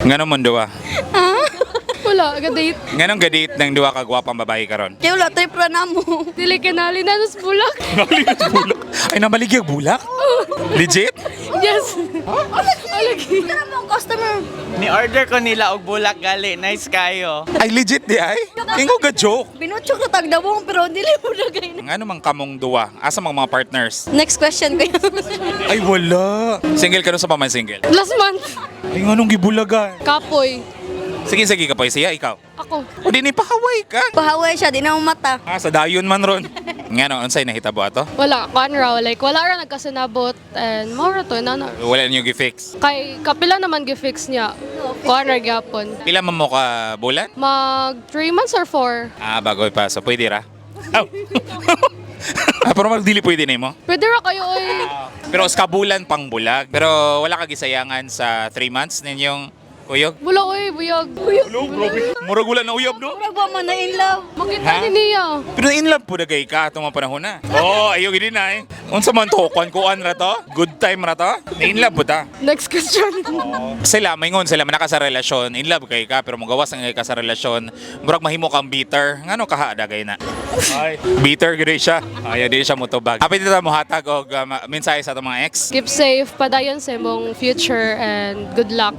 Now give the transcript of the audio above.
Ngano man duwa? Wala, ga-date. Nganong ga-date ng duwa ka gwapang babae karon? Kaya wala, trip ra na mo. Dili kinali na nas bulak. Naligas bulak. Ay, namaligya bulak? Legit? Yes. Alagi. Tara mo ang customer. Ni-order ko nila og bulak gali. Nice kayo. Ay, legit di ay? Ingo ga joke. Binutsyok na tagdawong pero dili mo lagay na. Ngano man kamong duwa? Asa mga partners? Next question ko. Ay, wala. Single ka sa paman single? Last month. Ay, nganong gibulagan? Kapoy. Sige, sige ka pa. Siya, ikaw. Ako. O, di ni pahaway ka. Pahaway siya, di na mo mata. Ah, sa dayon man ron. Ngano, unsay nahitabo ato? Wala, kuan raw. Like, wala ra nagkasinabot. And mao ra to, nana. Wala niyo gi-fix. Kay, kapila naman gi-fix niya. Kuan ra gyapon. Pila man mo ka bulan? Mag 3 months or 4. Ah, bago pa. So, pwede ra? Aw. Ah, pero magdili pwede na mo? Pwede ra kayo, oy. Pero sa bulan pang bulag. Pero wala ka gisayangan sa 3 months ninyong uyog? Wala, oy, buyag. Hello, grabe. Murag wala na uyab, no? Murag ba man na in love? Makita Ha? ni niya. Pero in love po dagay ka atong mga panahon na. Oo, oh, ayaw gid na eh. Unsa man to, kuan-kuan ra to? Good time ra to? Na in love po ta. Next question. Sila maingon sila man ka sa relasyon, in love kay ka pero mogawas ang ka sa relasyon, murag mahimo kang bitter. Ngano kaha dagay na? Ay, bitter gid siya. Ayaw di siya motubag. Apit ta mo hatag og mensahe sa atong mga ex. Keep safe, padayon sa imong future and good luck.